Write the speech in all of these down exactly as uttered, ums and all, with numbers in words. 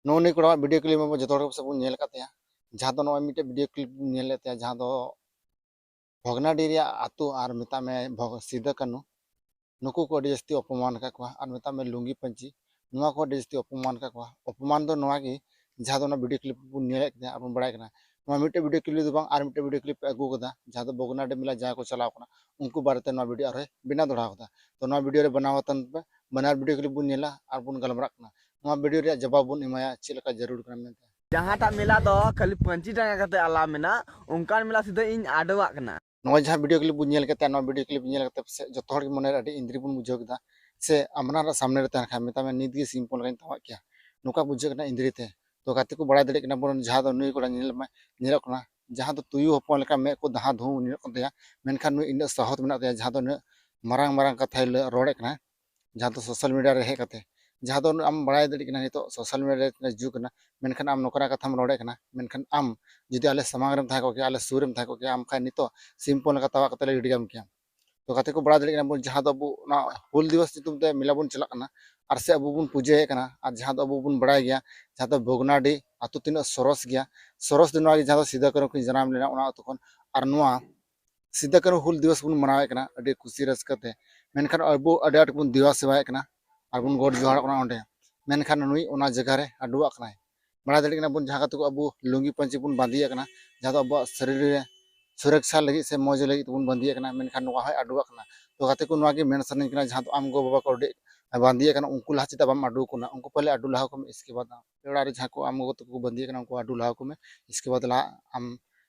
ᱱᱚᱜᱼᱚ ᱱᱩᱭ ᱠᱚᱲᱟᱣᱟᱜ ᱵᱷᱤᱰᱤᱭᱳ ᱠᱞᱤᱯ ᱢᱟ ᱡᱚᱛᱚ ᱦᱚᱲ ᱜᱮ ᱯᱟᱥᱮᱡ ᱵᱚᱱ ᱧᱮᱞ ᱟᱠᱟᱫ ᱛᱟᱭᱟ᱾ ᱡᱟᱦᱟᱸ ᱫᱚ ᱱᱚᱜᱼᱚᱭ ᱢᱤᱫᱴᱮᱡ ᱵᱷᱤᱰᱤᱭᱳ ᱠᱞᱤᱯ ᱵᱚᱱ ᱧᱮᱞ ᱞᱮᱫ ᱛᱟᱭᱟ, ᱡᱟᱦᱟᱸ ᱫᱚ ᱵᱷᱚᱜᱽᱱᱟᱰᱤ ᱨᱮᱭᱟᱜ ᱟᱹᱛᱩ ᱟᱨ ᱢᱮᱛᱟᱜ ᱢᱮ ᱵᱷᱚᱜᱽ-, ᱥᱤᱫᱟᱹ ᱠᱟᱹᱱᱦᱩ, ᱱᱩᱠᱩ ᱠᱚ ᱟᱹᱰᱤ ᱡᱟᱹᱥᱛᱤ ᱚᱯᱚᱢᱟᱱ ᱟᱠᱟᱫ ᱠᱚᱣᱟ᱾ ᱟᱨ ᱢᱮᱛᱟᱜ ᱢᱮ ᱞᱩᱝᱜᱤ ᱯᱟᱹᱧᱪᱤ, ᱱᱚᱣᱟ ᱠᱚ ᱟᱹᱰᱤ ᱡᱟᱹᱥᱛᱤ ᱚᱯᱚᱢᱟᱱ ᱟᱠᱟᱫ ᱠᱚᱣᱟ᱾ ᱚᱯᱚᱢᱟᱱ ᱫᱚ ᱱᱚᱣᱟ ᱜᱮ, ᱡᱟᱦᱟᱸ ᱫᱚ ᱚᱱᱟ ᱵᱷᱤᱰᱤᱭᱳ ᱠᱞᱤᱯ ᱵᱚᱱ ᱧᱮᱞᱮᱫ ᱠᱟᱱᱟ ᱟᱨ ᱵᱚᱱ ᱵᱟᱲᱟᱭ ᱠᱟᱱᱟ, ᱱᱚᱣᱟ ᱢᱤᱫᱴᱮᱡ ᱵᱷᱤᱰᱤᱭᱳ ᱠᱞᱤᱯ ᱫᱚ ᱵᱟᱝ, ᱟᱨ ᱢᱤᱫᱴᱮᱡ ᱵᱷᱤᱰᱤᱭᱳ ᱠᱞᱤᱯ ᱮ ᱟᱹᱜᱩ ᱠᱟᱫᱟ, ᱡᱟᱦᱟᱸ ᱫᱚ ᱵᱷᱚᱜᱽᱱᱟᱰᱤ ᱢᱮᱞᱟ ᱡᱟᱦᱟᱸᱭ ᱠᱚ ᱪᱟᱞᱟᱣ ᱠᱟᱱᱟ, ᱩᱱᱠᱩ ᱵᱟᱨᱮᱛᱮ ᱱᱚᱣᱟ ᱵᱷᱤᱰᱤᱭᱳ ᱟᱨᱦᱚᱸᱭ ᱵᱮᱱᱟᱣ ᱫᱚᱦᱲᱟ ᱠᱟᱫᱟ᱾ ᱛᱚ ᱱᱚᱣᱟ ᱵᱷᱤᱰᱤᱭᱳ ᱨᱮ ᱵᱮᱱᱟᱣ ᱠᱟᱛᱮ ᱯᱮ ᱵᱟᱱᱟᱨ ᱵᱷᱤᱰᱤᱭᱳ ᱠᱞᱤᱯ ᱵᱚᱱ ᱧᱮᱞᱟ ᱟᱨ ᱵᱚᱱ ᱜᱟᱞᱢᱟᱨᱟᱜ ᱠᱟᱱᱟ᱾ ᱱᱚᱣᱟ ᱵᱷᱤᱰᱤᱭᱳ ᱨᱮᱭᱟᱜ ᱡᱚᱵᱟᱵ ᱵᱚᱱ ᱮᱢᱟᱭᱟ ᱪᱮᱫ ᱞᱮᱠᱟ ᱡᱟᱹᱨᱩᱲ ᱠᱟᱱᱟ ᱢᱮᱱᱛᱮ᱾ ᱡᱟᱦᱟᱸᱴᱟᱜ ᱢᱮᱞᱟ ᱫᱚ ᱠᱷᱟᱹᱞᱤ ᱯᱟᱹᱧᱪᱤ ᱰᱟᱸᱜᱟ ᱠᱟᱛᱮ ᱟᱞᱟ ᱢᱮᱱᱟᱜ, ᱚᱱᱠᱟᱱ ᱢᱮᱞᱟ ᱥᱤᱫᱷᱟᱹ ᱤᱧ ᱟᱰᱚᱣᱟᱜ ᱠᱟᱱᱟ᱾ ᱱᱚᱜᱼᱚᱭ ᱡᱟᱦᱟᱸ ᱵᱷᱤᱰᱤᱭᱳ ᱠᱞᱤᱯ ᱵᱚᱱ ᱧᱮᱞ ᱠᱮᱫ, ᱱᱚᱣᱟ ᱵᱷᱤᱰᱤᱭᱳ ᱠᱞᱤᱯ ᱧᱮᱞ ᱠᱟᱛᱮ ᱯᱟᱥᱮᱡ ᱡᱚᱛᱚ ᱦᱚᱲ ᱜᱮ ᱢᱚᱱᱮ ᱨᱮ ᱟᱹᱰᱤ ᱤᱱᱫᱽᱨᱤ ᱵᱚᱱ ᱵᱩᱡᱷᱟᱹᱣ ᱠᱮᱫᱟ, ᱥᱮ ᱟᱯᱱᱟᱨᱟᱜ ᱥᱟᱢᱱᱮ ᱨᱮ ᱛᱟᱦᱮᱱ ᱠᱷᱟᱱ ᱢᱮᱛᱟᱜ ᱢᱮ ᱱᱤᱛ ᱜᱮ ᱥᱤᱢ ᱦᱚᱯᱚᱱ ᱞᱮᱠᱟᱧ ᱛᱟᱣᱟᱜ ᱠᱮᱭᱟ, ᱱᱚᱝᱠᱟ ᱵᱩᱡᱷᱟᱹᱜ ᱠᱟᱱᱟ ᱤᱱᱫᱽᱨᱤ ᱛᱮ᱾ ᱛᱚ ᱜᱟᱛᱮ ᱠᱚ ᱵᱟᱲᱟᱭ ᱫᱟᱲᱮᱭᱟᱜ ᱠᱟᱱᱟ ᱵᱚᱱ, ᱡᱟᱦᱟᱸ ᱫᱚ ᱱᱩᱭ ᱠᱚᱲᱟ ᱧᱮᱞ ᱢᱮ, ᱧᱮᱞᱚᱜ ᱠᱟᱱᱟ, ᱡᱟᱦᱟᱸ ᱫᱚ ᱛᱩᱭᱩ ᱦᱚᱯᱚᱱ ᱞᱮᱠᱟ ᱢᱮᱫ ᱠᱚ ᱫᱟᱦᱟ ᱫᱷᱩᱣᱟᱹ ᱧᱮᱞᱚᱜ ᱠᱟᱱ ᱛᱟᱭᱟ, ᱢᱮᱱᱠᱷᱟᱱ ᱱᱩᱭ ᱤᱱᱟᱹᱜ ᱥᱟᱦᱚᱥ ᱢᱮᱱᱟᱜ ᱛᱟᱭᱟ, ᱡᱟᱦᱟᱸ ᱫᱚ ᱩᱱᱟᱹᱜ ᱢᱟᱨᱟᱝ ᱢᱟᱨᱟᱝ ᱠᱟᱛᱷᱟᱭ ᱞᱟᱹ-, ᱨᱚᱲᱮᱫ ᱠᱟᱱᱟ, ᱡᱟᱦᱟᱸ ᱫᱚ ᱥᱳᱥᱟᱞ ᱢᱤᱰᱤᱭᱟ ᱨᱮ ᱦᱮᱡ ᱠᱟᱛᱮ, ᱡᱟᱦᱟᱸ ᱫᱚ ᱟᱢ ᱵᱟᱲᱟᱭ ᱫᱟᱲᱮᱭᱟᱜ ᱠᱟᱱᱟ ᱱᱤᱛᱚᱜ ᱥᱳᱥᱟᱞ ᱢᱤᱰᱤᱭᱟ ᱨᱮ ᱡᱩᱜᱽ ᱠᱟᱱᱟ, ᱢᱮᱱᱠᱷᱟᱱ ᱟᱢ ᱱᱚᱝᱠᱟᱱᱟᱜ ᱠᱟᱛᱷᱟᱢ ᱨᱚᱲᱮᱫ ᱠᱟᱱᱟ, ᱢᱮᱱᱠᱷᱟᱱ ᱟᱢ ᱡᱩᱫᱤ ᱟᱞᱮ ᱥᱟᱢᱟᱝ ᱨᱮᱢ ᱛᱟᱦᱮᱸ ᱠᱚᱜ ᱠᱮᱭᱟ, ᱟᱞᱮ ᱥᱩᱨ ᱨᱮᱢ ᱛᱟᱦᱮᱸ ᱠᱚᱜ ᱠᱮᱭᱟ, ᱟᱢ ᱠᱷᱟᱱ ᱱᱤᱛᱚᱜ ᱥᱤᱢ ᱦᱚᱯᱚᱱ ᱞᱮᱠᱟ ᱛᱟᱣᱟᱜ ᱠᱟᱛᱮ ᱞᱮ ᱜᱤᱰᱤ ᱠᱟᱢ ᱠᱮᱭᱟ᱾ ᱛᱚ ᱜᱟᱛᱮ ᱠᱚ ᱵᱟᱲᱟᱭ ᱫᱟᱲᱮᱭᱟᱜ ᱠᱟᱱᱟ ᱵᱚᱱ, ᱡᱟᱦᱟᱸ ᱫᱚ ᱟᱵᱚ ᱚᱱᱟ ᱦᱩᱞ ᱫᱤᱵᱚᱥ ᱧᱩᱛᱩᱢ ᱛᱮ ᱢᱮᱞᱟ ᱵᱚᱱ ᱪᱟᱞᱟᱜ ᱠᱟᱱᱟ, ᱟᱨ ᱥᱮ ᱟᱵᱚ ᱵᱚᱱ ᱯᱩᱡᱟᱹᱭᱮᱫ ᱠᱟᱱᱟ, ᱟᱨ ᱡᱟᱦᱟᱸ ᱫᱚ ᱟᱵᱚ ᱵᱚᱱ ᱵᱟᱲᱟᱭ ᱜᱮᱭᱟ, ᱡᱟᱦᱟᱸ ᱫᱚ ᱵᱷᱚᱜᱽᱱᱟᱰᱤ ᱟᱹᱛᱩ ᱛᱤᱱᱟᱹᱜ ᱥᱚᱨᱚᱥ ᱜᱮᱭᱟ, ᱥᱚᱨᱚᱥ ᱫᱚ ᱱᱚᱣᱟ ᱜᱮ, ᱡᱟᱦᱟᱸ ᱫᱚ ᱥᱤᱫᱟᱹ ᱠᱟᱹᱱᱦᱩ ᱠᱤᱱ ᱡᱟᱱᱟᱢ ᱞᱮᱱᱟ ᱚᱱᱟ ᱟᱹᱛᱩ ᱠᱷᱚᱱ᱾ ᱟᱨ ᱱᱚᱣᱟ ᱥᱤᱫᱟᱹ ᱠᱟᱹᱱᱦᱩ ᱦᱩᱞ ᱫᱤᱵᱚᱥ ᱵᱚᱱ ᱢᱟᱱᱟᱣᱮᱫ ᱠᱟᱱᱟ ᱟᱹᱰᱤ ᱠᱩᱥᱤ ᱨᱟᱹᱥᱠᱟᱹ ᱛᱮ, ᱢᱮᱱᱠᱷᱟᱱ ᱟᱵᱚ ᱟᱹᱰᱤ ᱟᱸᱴ ᱵᱚᱱ ᱫᱮᱵᱟ ᱥᱮᱵᱟᱭᱮᱫ ᱠᱟᱱᱟ ᱟᱨ ᱵᱚᱱ ᱜᱚᱰ ᱡᱚᱦᱟᱨᱚᱜ ᱠᱟᱱᱟ ᱚᱸᱰᱮ, ᱢᱮᱱᱠᱷᱟᱱ ᱱᱩᱭ ᱚᱱᱟ ᱡᱟᱭᱜᱟ ᱨᱮ ᱟᱹᱰᱩᱣᱟᱜ ᱠᱟᱱᱟᱭ᱾ ᱵᱟᱲᱟᱭ ᱫᱟᱲᱮᱭᱟᱜ ᱠᱟᱱᱟ ᱵᱚᱱ, ᱡᱟᱦᱟᱸ ᱠᱟᱛᱮ ᱠᱚ ᱟᱵᱚ ᱞᱩᱝᱜᱤ ᱯᱟᱹᱧᱪᱤ ᱵᱚᱱ ᱵᱟᱸᱫᱮᱭᱟᱜ ᱠᱟᱱᱟ, ᱡᱟᱦᱟᱸ ᱫᱚ ᱟᱵᱚᱣᱟᱜ ᱥᱚᱨᱤᱨ ᱨᱮ ᱥᱩᱨᱚᱠᱪᱷᱟ ᱞᱟᱹᱜᱤᱫ ᱥᱮ ᱢᱚᱡᱽ ᱞᱟᱹᱜᱤᱫ ᱛᱮᱵᱚᱱ ᱵᱟᱸᱫᱮᱭᱟᱜ ᱠᱟᱱᱟ, ᱢᱮᱱᱠᱷᱟᱱ ᱱᱚᱣᱟ ᱦᱚᱸᱭ ᱟᱹᱰᱩᱣᱟᱜ ᱠᱟᱱᱟ᱾ ᱛᱚ ᱜᱟᱛᱮ ᱠᱚ, ᱱᱚᱣᱟ ᱜᱮ ᱢᱮᱱ ᱥᱟᱱᱟᱧ ᱠᱟᱱᱟ, ᱡᱟᱦᱟᱸ ᱫᱚ ᱟᱢ ᱜᱚ ᱵᱟᱵᱟ ᱠᱚ ᱟᱹᱰᱤ ᱵᱟᱸᱫᱮᱭᱟᱜ ᱠᱟᱱᱟ, ᱩᱱᱠᱩ ᱞᱟᱦᱟ ᱪᱮᱫᱟᱜ ᱵᱟᱢ ᱟᱹᱰᱩ ᱟᱠᱚ ᱠᱟᱱᱟ? ᱩᱱᱠᱩ ᱯᱟᱦᱞᱮ ᱟᱹᱰᱩ ᱞᱟᱦᱟ ᱠᱚᱢ, ᱤᱥᱠᱮ ᱵᱟᱫ ᱟᱢ᱾ ᱚᱲᱟᱜ ᱨᱮ ᱡᱟᱦᱟᱸ ᱠᱚ ᱟᱢ ᱜᱚᱜᱚ ᱛᱟᱠᱚ ᱠᱚ ᱵᱟᱸᱫᱮᱭᱟᱜ ᱠᱟᱱᱟ, ᱩᱱᱠᱩ ᱟᱹᱰᱩ ᱞᱟᱦᱟ ᱠᱚᱢᱮ, ᱤᱥᱠᱮ ᱵᱟᱫ ᱞᱟᱦᱟ ᱟᱢ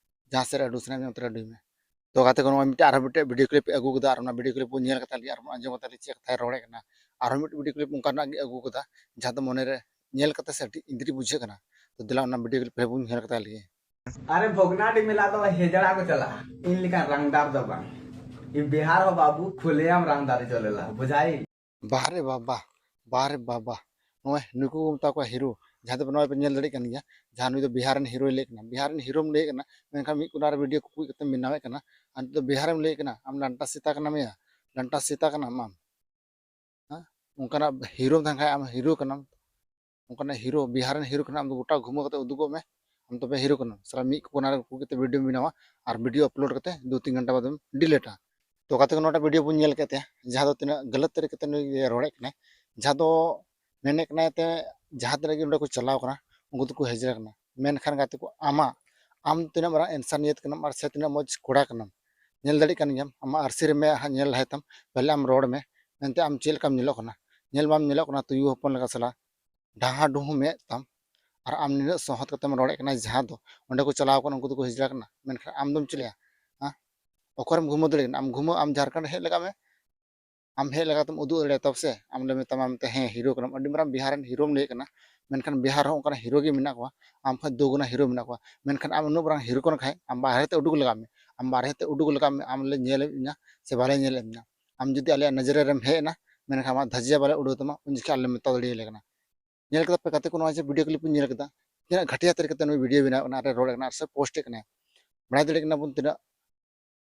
ᱡᱟᱦᱟᱸ ᱥᱮᱫ ᱨᱮ ᱟᱹᱰᱩ ᱥᱟᱱᱟᱭᱮᱫ ᱢᱮᱭᱟ, ᱚᱱᱛᱮ ᱨᱮ ᱟᱹᱰᱩᱭ ᱢᱮ᱾ ᱛᱚ ᱜᱟᱛᱮ ᱠᱚ, ᱱᱚᱜᱼᱚᱭ ᱢᱤᱫᱴᱮᱡ ᱟᱨᱦᱚᱸ ᱢᱤᱫᱴᱮᱡ ᱵᱷᱤᱰᱤᱭᱳ ᱠᱞᱤᱯ ᱮ ᱟᱹᱜᱩ ᱠᱟᱫᱟ, ᱟᱨ ᱚᱱᱟ ᱵᱷᱤᱰᱤᱭᱳ ᱠᱞᱤᱯ ᱵᱚᱱ ᱧᱮᱞ ᱠᱟᱛᱟ ᱞᱮᱜᱮ, ᱟᱨ ᱵᱚᱱ ᱟᱸᱡᱚᱢ ᱠᱟᱛᱟ ᱞᱮᱜᱮ ᱪᱮᱫ ᱠᱟᱛᱷᱟᱭ ᱨᱚᱲᱮᱫ ᱠᱟᱱᱟ᱾ ᱟᱨᱦᱚᱸ ᱢᱤᱫᱴᱮᱡ ᱵᱷᱤᱰᱤᱭᱳ ᱠᱞᱤᱯ ᱚᱱᱠᱟᱱᱟᱜ ᱜᱮ ᱟᱹᱜᱩ ᱠᱟᱫᱟ, ᱡᱟᱦᱟᱸ ᱫᱚ ᱢᱚᱱᱮ ᱨᱮ ᱧᱮᱞ ᱠᱟᱛᱮ ᱥᱮ ᱟᱹᱰᱤ ᱤᱱᱫᱽᱨᱤ ᱵᱩᱡᱷᱟᱹᱜ ᱠᱟᱱᱟ᱾ ᱛᱚ ᱫᱮᱞᱟ ᱚᱱᱟ ᱵᱷᱤᱰᱤᱭᱳ ᱠᱞᱤᱯ ᱦᱚᱸ ᱵᱚᱱ ᱧᱮᱞ ᱠᱟᱛᱟ ᱞᱮᱜᱮ᱾ अरे भोगनाडी मेला तो हेजड़ा को चला, इन लिखा रंगदार दो बा। ये बिहार हो बाबू, खुलेआम रंगदारी चलेला, बुझाई? ᱵᱟᱦ ᱨᱮ ᱵᱟᱵᱟ, ᱵᱟᱦ ᱨᱮ ᱵᱟᱵᱟ, ᱱᱚᱜᱼᱚᱭ ᱱᱩᱠᱩ ᱠᱚ ᱢᱮᱛᱟ ᱠᱚᱣᱟ ᱦᱤᱨᱳ᱾ ᱡᱟᱦᱟᱸ ᱫᱚ ᱱᱚᱜᱼᱚᱭ ᱯᱮ ᱧᱮᱞ ᱫᱟᱲᱮᱭᱟᱜ ᱠᱟᱱ ᱜᱮᱭᱟ, ᱡᱟᱦᱟᱸ ᱱᱩᱭ ᱫᱚ ᱵᱤᱦᱟᱨ ᱨᱮᱱ ᱦᱤᱨᱳᱭ ᱞᱟᱹᱭ ᱠᱟᱱᱟ, ᱵᱤᱦᱟᱨ ᱨᱮᱱ ᱦᱤᱨᱳᱢ ᱞᱟᱹᱭ ᱠᱟᱱᱟ, ᱢᱮᱱᱠᱷᱟᱱ ᱢᱤᱫ ᱠᱚᱱᱟ ᱨᱮ ᱵᱷᱤᱰᱤᱭᱳ ᱠᱚ ᱠᱩᱡ ᱠᱟᱛᱮᱢ ᱵᱮᱱᱟᱣᱮᱫ ᱠᱟᱱᱟ᱾ ᱟᱨ ᱱᱤᱛᱚᱜ ᱫᱚ ᱵᱤᱦᱟᱨ ᱨᱮᱢ ᱞᱟᱹᱭ ᱠᱟᱱᱟ, ᱟᱢ ᱞᱟᱱᱴᱟ ᱥᱮᱛᱟ ᱠᱟᱱᱟᱢ ᱭᱟ, ᱞᱟᱱᱴᱟ ᱥᱮᱛᱟ ᱠᱟᱱᱟᱢ ᱟᱢ᱾ ᱦᱮᱸ? ᱚᱱᱠᱟᱱᱟᱜ ᱦᱤᱨᱳᱢ ᱛᱟᱦᱮᱸ ᱠᱷᱟᱱ ᱟᱢ ᱦᱤᱨᱳ ᱠᱟᱱᱟᱢ᱾ ᱚᱱᱠᱟᱱᱟᱜ ᱦᱤᱨᱳ, ᱵᱤᱦᱟᱨ ᱨᱮᱱ ᱦᱤᱨᱳ ᱠᱟᱱᱟ, ᱟᱢ ᱫᱚ ᱜᱚᱴᱟ ᱜᱷᱩᱢᱟᱹ ᱠᱟᱛᱮ ᱩᱫᱩᱜᱚᱜ ᱢᱮ, ᱟᱢ ᱛᱚᱵᱮ ᱦᱤᱨᱳ ᱠᱟᱱᱟᱢ᱾ ᱥᱟᱞᱟ ᱢᱤᱫ ᱠᱚᱱᱟ ᱨᱮ ᱠᱚ ᱠᱟᱛᱮ ᱵᱷᱤᱰᱤᱭᱳᱢ ᱵᱮᱱᱟᱣᱟ ᱟᱨ ᱵᱷᱤᱰᱤᱭᱳ ᱟᱯᱞᱳᱰ ᱠᱟᱛᱮ ᱫᱩ ᱛᱤᱱ ᱜᱷᱚᱱᱴᱟ ᱵᱟᱫᱮᱢ ᱰᱤᱞᱤᱴᱟ᱾ ᱛᱚ ᱜᱟᱛᱮ ᱠᱚ, ᱱᱚᱣᱟᱴᱟᱜ ᱵᱷᱤᱰᱤᱭᱳ ᱵᱚᱱ ᱧᱮᱞ ᱠᱮᱫ ᱛᱟᱭᱟ, ᱡᱟᱦᱟᱸ ᱫᱚ ᱛᱤᱱᱟᱹᱜ ᱜᱟᱞᱟᱛ ᱛᱟᱹᱨᱤᱠᱟ ᱛᱮ ᱱᱩᱭ ᱨᱚᱲᱮᱫ ᱠᱟᱱᱟᱭ, ᱡᱟᱦᱟᱸ ᱫᱚ ᱢᱮᱱᱮᱫ ᱠᱟᱱᱟᱭ ᱛᱮ ᱡᱟᱦᱟᱸ ᱛᱤᱱᱟᱹᱜ ᱜᱮ ᱚᱸᱰᱮ ᱠᱚ ᱪᱟᱞᱟᱣ ᱠᱟᱱᱟ, ᱩᱱᱠᱩ ᱫᱚᱠᱚ ᱦᱤᱡᱨᱟ ᱠᱟᱱᱟ᱾ ᱢᱮᱱᱠᱷᱟᱱ ᱜᱟᱛᱮ ᱠᱚ, ᱟᱢᱟᱜ, ᱟᱢ ᱛᱤᱱᱟᱹᱜ ᱢᱟᱨᱟᱝ ᱤᱱᱥᱟᱱᱤᱭᱟᱹᱛ ᱠᱟᱱᱟᱢ ᱟᱨ ᱥᱮ ᱛᱤᱱᱟᱹᱜ ᱢᱚᱡᱽ ᱠᱚᱲᱟ ᱠᱟᱱᱟᱢ, ᱧᱮᱞ ᱫᱟᱲᱮᱭᱟᱜ ᱠᱟᱱ ᱜᱮᱭᱟᱢ, ᱟᱢᱟᱜ ᱟᱹᱨᱥᱤ ᱨᱮ ᱢᱮᱫ ᱦᱟᱸᱜ ᱧᱮᱞ ᱞᱟᱦᱟᱭ ᱛᱟᱢ, ᱯᱮᱦᱞᱮ ᱟᱢ ᱨᱚᱲ ᱢᱮ, ᱢᱮᱱᱛᱮ ᱟᱢ ᱪᱮᱫ ᱞᱮᱠᱟᱢ ᱧᱮᱞᱚᱜ ᱠᱟᱱᱟ? ᱧᱮᱞ ᱵᱟᱢ ᱧᱮᱞᱚᱜ ᱠᱟᱱᱟ ᱛᱩᱭᱩ ᱦᱚᱯᱚᱱ ᱞᱮᱠᱟ ᱥᱟᱞᱟ, ᱰᱟᱦᱟ ᱰᱩᱦᱩ ᱢᱮᱫ ᱛᱟᱢ, ᱟᱨ ᱟᱢ ᱱᱤᱱᱟᱹᱜ ᱥᱚᱦᱚᱛ ᱠᱟᱛᱮᱢ ᱨᱚᱲᱮᱫ ᱠᱟᱱᱟ, ᱡᱟᱦᱟᱸ ᱫᱚ ᱚᱸᱰᱮ ᱠᱚ ᱪᱟᱞᱟᱣ ᱠᱟᱱᱟ, ᱩᱱᱠᱩ ᱫᱚᱠᱚ ᱦᱤᱡᱨᱟ ᱠᱟᱱᱟ, ᱢᱮᱱᱠᱷᱟᱱ ᱟᱢ ᱫᱚᱢ ᱪᱤᱞᱤᱭᱟ? ᱦᱮᱸ? ᱚᱠᱟᱨᱮᱢ ᱜᱷᱩᱢᱟᱹ ᱫᱟᱲᱮᱭᱟᱜ ᱠᱟᱱᱟ? ᱟᱢ ᱜᱷᱩᱢᱟᱹ, ᱟᱢ ᱡᱷᱟᱲᱠᱷᱚᱸᱰ ᱦᱮᱡ ᱞᱟᱜᱟᱜ ᱢᱮ, ᱟᱢ ᱦᱮᱡ ᱞᱮᱠᱟᱛᱮᱢ ᱩᱫᱩᱜ ᱫᱟᱲᱮᱭᱟᱛᱟ ᱥᱮ? ᱟᱢ ᱞᱮ ᱢᱮᱛᱟᱢᱟ ᱢᱮᱱᱛᱮ, ᱦᱮᱸ, ᱦᱤᱨᱳ ᱠᱟᱱᱟᱢ, ᱟᱹᱰᱤ ᱢᱟᱨᱟᱝ ᱵᱤᱦᱟᱨ ᱨᱮᱱ ᱦᱤᱨᱳᱢ ᱞᱟᱹᱭᱮᱫ ᱠᱟᱱᱟ, ᱢᱮᱱᱠᱷᱟᱱ ᱵᱤᱦᱟᱨ ᱨᱮᱦᱚᱸ ᱚᱱᱠᱟᱱ ᱦᱤᱨᱳ ᱜᱮ ᱢᱮᱱᱟᱜ ᱠᱚᱣᱟ, ᱟᱢ ᱠᱷᱚᱱ ᱫᱩ ᱜᱩᱱᱟ ᱦᱤᱨᱳ ᱢᱮᱱᱟᱜ ᱠᱚᱣᱟ᱾ ᱢᱮᱱᱠᱷᱟᱱ ᱟᱢ ᱩᱱᱟᱹᱜ ᱢᱟᱨᱟᱝ ᱦᱤᱨᱳ ᱠᱟᱱ ᱠᱷᱟᱡ, ᱟᱢ ᱵᱟᱦᱨᱮ ᱛᱮ ᱩᱰᱩᱠ ᱞᱟᱜᱟᱜ ᱢᱮ, ᱟᱢ ᱵᱟᱦᱨᱮ ᱛᱮ ᱩᱰᱩᱠ ᱞᱟᱜᱟᱜ ᱢᱮ, ᱟᱢ ᱞᱮ ᱧᱮᱞᱮᱫ ᱢᱮᱭᱟ ᱥᱮ ᱵᱟᱞᱮ ᱧᱮᱞᱮᱫ ᱢᱮᱭᱟ᱾ ᱟᱢ ᱡᱩᱫᱤ ᱟᱞᱮᱭᱟᱜ ᱱᱚᱡᱚᱨ ᱨᱮᱢ ᱦᱮᱡ ᱮᱱᱟ, ᱢᱮᱱᱠᱷᱟᱱ ᱟᱢᱟᱜ ᱫᱷᱟᱡᱤᱭᱟ ᱵᱟᱞᱮ ᱩᱰᱩᱠ ᱛᱟᱢᱟ, ᱩᱱ ᱡᱚᱠᱷᱮᱡ ᱟᱞᱮ ᱢᱮᱛᱟ ᱫᱟᱲᱮᱭᱟᱞᱮ ᱠᱟᱱᱟ᱾ ᱧᱮᱞ ᱠᱮᱫᱟ ᱯᱮ ᱜᱟᱛᱮ ᱠᱚ, ᱱᱚᱣᱟ ᱡᱮ ᱵᱷᱤᱰᱤᱭᱳ ᱠᱞᱤᱯ ᱵᱚᱱ ᱧᱮᱞ ᱠᱮᱫᱟ, ᱛᱤᱱᱟᱹᱜ ᱜᱷᱟᱴᱤᱭᱟ ᱛᱟᱹᱨᱤᱠᱟ ᱛᱮ ᱱᱩᱭ ᱵᱷᱤᱰᱤᱭᱳ ᱵᱮᱱᱟᱣ ᱠᱟᱱᱟ ᱟᱨ ᱨᱚᱲ ᱠᱟᱱᱟ ᱟᱨ ᱥᱮ ᱯᱳᱥᱴ ᱮᱫ ᱠᱟᱱᱟᱭ᱾ ᱵᱟᱲᱟᱭ ᱫᱟᱲᱮᱭᱟᱜ ᱠᱟᱱᱟ ᱵᱚᱱ ᱛᱤᱱᱟᱹᱜ